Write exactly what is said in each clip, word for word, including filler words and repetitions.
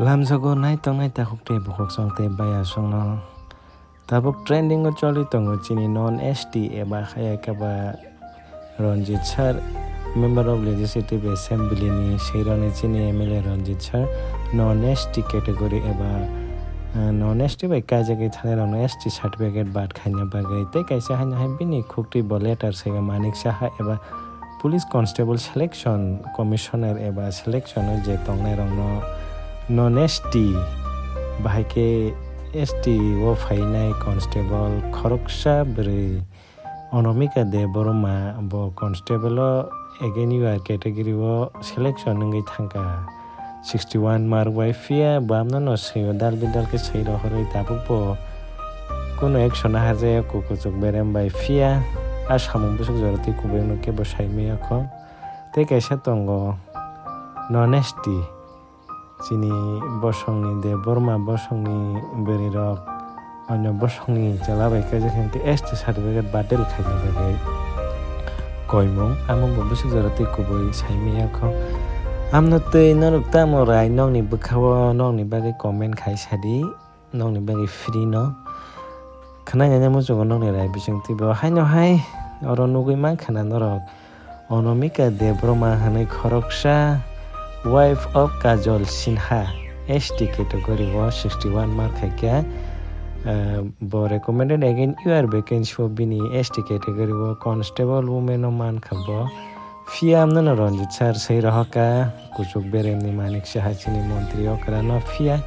Lamsogo nai tongnai takhuk tei bukhuk song tei baya songno. Tabuk trending o choli tongo chini non S T eba hayakaba Ranjit Sir, Member of Legislative Assembly ni seironi chini M L A Ranjit Sir, non S T category eba, eh, non S T bai kaijagwi thanai rokno S T certificate bat khaina bagwi tei kaisa haino hai bini khuktwi bo letter saiba Manik Saha eba Police Constable Selection Commissioner eba selection o je tongnai rokno non S T bahai khe S T o phainai constable khoroksa bwrwi Onomika Debbarma bo constable o again U R category o selection wngwi thangkha. Sixty one mark bai phiya bo amno no swi o dal bidal khe swi rohorwi tabuk bo kunu action harjaya kukuchuk berem bai phiya a samung bwswk jora twi kubui no kebo sai maya kho. Tei kaisa tongo non S T. Chini bosongni Debbarma bosongni bwrwirok onyo bosongni chwla bai kaijak hinkhe S T certificate batil khaina bagwi koimung, amo bo bwswk jora tei kubui sai maya kho. Amno twi norok tamo rai nokni bwkhao nokni bagwi comment khai sadi, nokni bagwi free no. Khwnai nai muchungo nokni rai bising twibo haino hai oro nugwi mankha na norok. Onomika Debbarma hwnwi khoroksa, wife of Kajol Sinha, S T category o sixty one mark khaikha. Eh, bo recommended again U R vacancy o bini S T category o constable women o mankha bo. Phiya amno no Ranjit Sir swi rohorkha, kuchuk beremni Manik Saha chini montri okra no phiya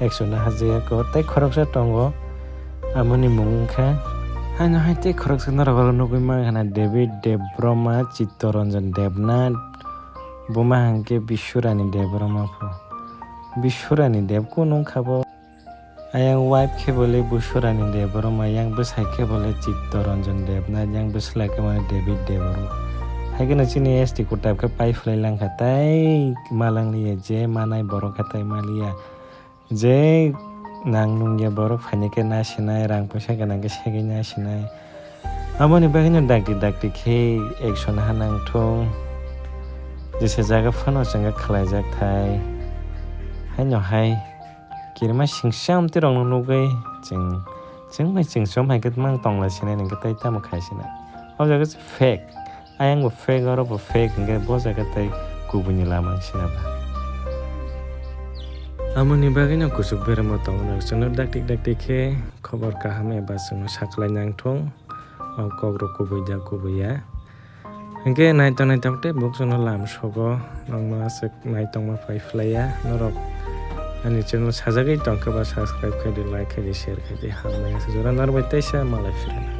action no hajaya kho tei khoroksa tongo. Amoni mung wngkha. Haino hai tei khoroksa norok oro nugwi mankha na David Debbarma, Chittaranjan Debnath, buma hwnkhe Biswarani Debbarma pho. Biswarani Deb kunu wngkha bo? Ayang wife khe bole Biswarani Debbarma, yang bwsai khe bole Chittaranjan Debnath, yang bwsla khe mane David Debbarma. Hai kheno chini S T kutab khe pai phlai langkha, tai malang liya je manai borok khe tai maliya. Je nang nungya borok phainai khe nasinai, rang puisa gwnang khe segwi nasinai. Aboni bagwino dakti dakti khe action ha nangthung. Jesa jaga phano chwngkha khlaijak thai. Haino hai kirima singsa amtwi rokno nugwi chwng, chwng bai chwng chom hai khe mang tongla sinai nang khe tai tamo khai sinai. O jaga se fake. Ayang bo fake, oro bo fake, hingke bo jaga tei kubuni lama wngsi na ba. Amoni bagwi no kuchuk beremo tongo, chwngno dakti dakti khe khobor kaham eba chwngno saklai nangthung, o kok rok kubui da kubui ya. Hingke naitok naitok tei bo chwngno lam sogo, nokno aswk naitokma pai phlai ya, norok ani channel sajagwi tongkhe ba subscribe khaidi, like khaidi, share khaidi, hambai aswk jora norok bai teisa malai phirwno.